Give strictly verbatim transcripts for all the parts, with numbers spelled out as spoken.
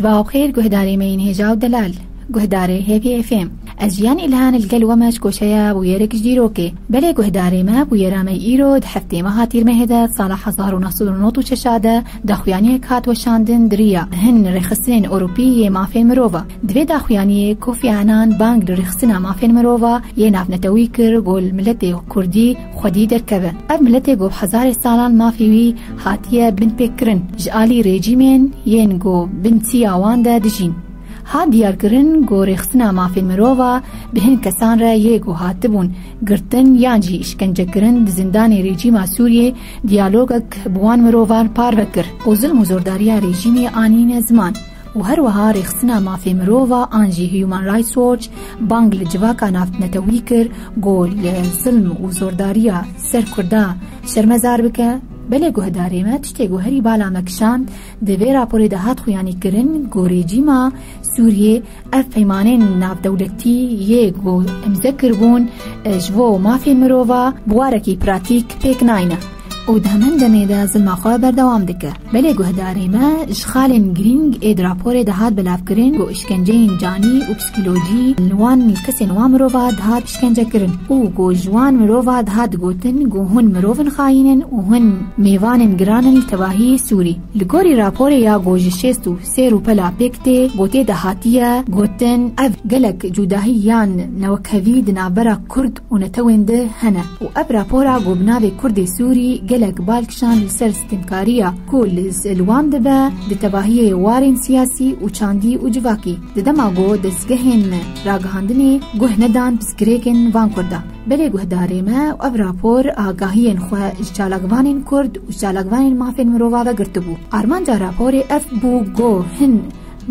Sibaha bi xêr guhdarê me yên hêja û delal. Guhdarê Hêvî F M. Ez Jiyan Îlhan li gel we me ji koşeya bûyerek ji dîrokê. Belê guhdarê me, bûyera me îro di heftê meha tîrmehê de sala hezar û neh sed û nod û şeş de daxuyaniyek hat weşandin di riya hin rêxistinên Ewropî yê mafên mirova. Di vê daxuyaniyê Kofi Annan bang li rêxistina mafên mirova yê navnetewî kir, ku li miletê Kurdî xwedî derkeve. Ev miletê ku bi hezarê salan mafê wî hatiye binpêkkirin ji alî rejîmên yên ku bin çiya wan de dijîn. Hat diyarkirin ku rêxistina mafên mirova bi hin kesan re yê ku hatibûn girtin yan jî îşkencekirin di zindanê rejîma Sûriyê diyalogek bi wan mirovan parve kir û zilm û zordariya rejîmê anîne ziman. Û her wiha rêxistina mafê mirova an jî Human Rights Watch bang li civaka navnetewî kir ku li zilm û zordariya ser Kurda şermezar bike. Belê guhdarê me, tiştê ku herî bala me kişand, di vê raporê de hat xuyanîkirin ku rejîma Sûriyê ev peymanên navdewletî yê ku îmze kiribûn, e, ji bo mafên mirova bi warekî pratîk pêk nayne û di heman demê de zilma xwe berdewam dike. Belê guhdarê me, ji xalên girîng ê di raporê de hat belavkirin ku îşkenceyên canî û psîkolojî li wan, li kesên wan mirova dihat îşkencekirin û ku ji wan mirova dihat digotin ku hûn mirovin xayîn in û hûn mêvanên giran in li tevahî Sûrî. Li gorî raporê ya ku ji şêst û sê rûpela pêk tê, ku tê de hatiye gotin, ev gelek cudahî yan newekhevî di navbera Kurd û netewên di hene û ev rapora ku bi navê Kurdê Sûrî gelek bal kişand li ser stemkariya ku li, li wan dibe di tevahiyê warên siyasî û çandî û civakî. Di dema ku dezgehên ragihandinê guh nedan pirsgirêkên van Kurda. Belê guhdarê me, ev rapor agahiyên xwe ji çalakvanên Kurd û çalakvanên mafên mirova vegirtibû. Armanca raporê ev bû ku hin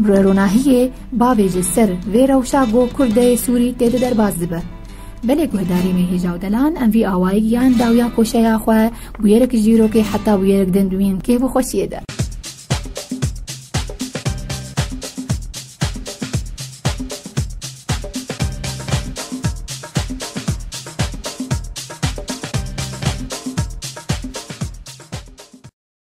ronahiyê bavêje ser vê rewşa ku Kurdê Sûrî tê de derbas dibe. Belê guhdarê me hêja û delan, em vî awayî gihan dawiya koşeya xwe, bûyerek ji dîrokê heta bûyerek din di wî kêf û xweşiyê de.